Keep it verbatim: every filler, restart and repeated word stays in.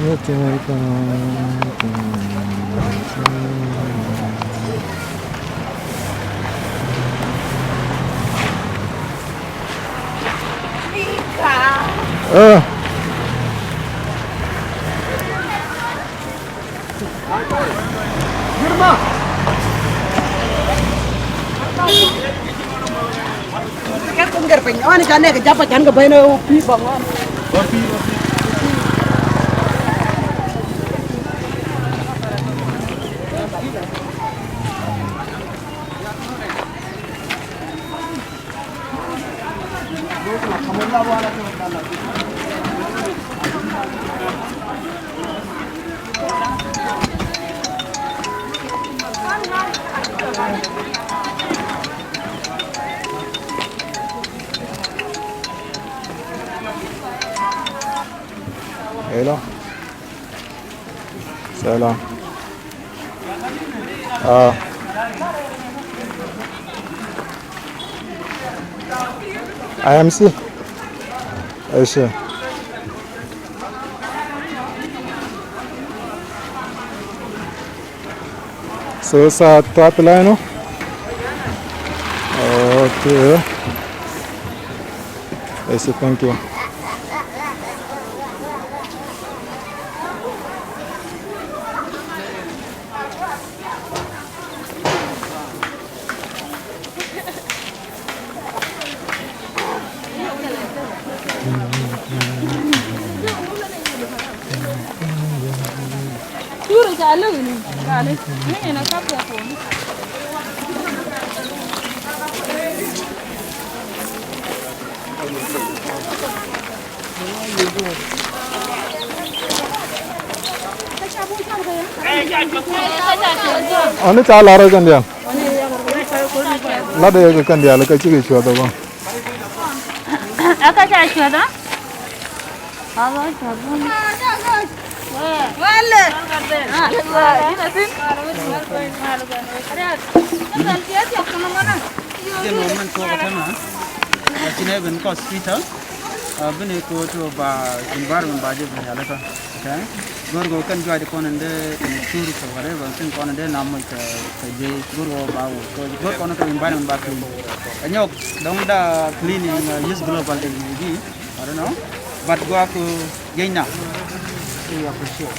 Eh. Hello. Salam. Ah. I M C. Aisha. So sa tuat la inɔ. Okay. Aisha, thank you. Ani ca lar kɛn diaal. Lat yɛ kɛ kɛn diaal kä cikɛ cuɔth ɛ bä. Ɛ kä ca cuɔth ɛ. Ɛ bä cuɔth bä. Wale. Jɛn wä mɛn tuɔk kä tɛmɛ. Ɛ ci nɛ ben kɔs Peter. Ɛ bini ko to ba environment ba jɛ ben yalɛ kä. Okay. Go̱r kɔ kɛn juac kɔn in dee in tourist or whatever, kɛn kɔn in dee na moc kɛ, kɛ juey, go̱r kɔ ba wut. Kɔ go̱r kɔn kɛ environment ba clean. Ɛ nyɔk dɔŋ da cleaning, uh, use global de bi, I don't know. But gua ko jenya. We appreciate.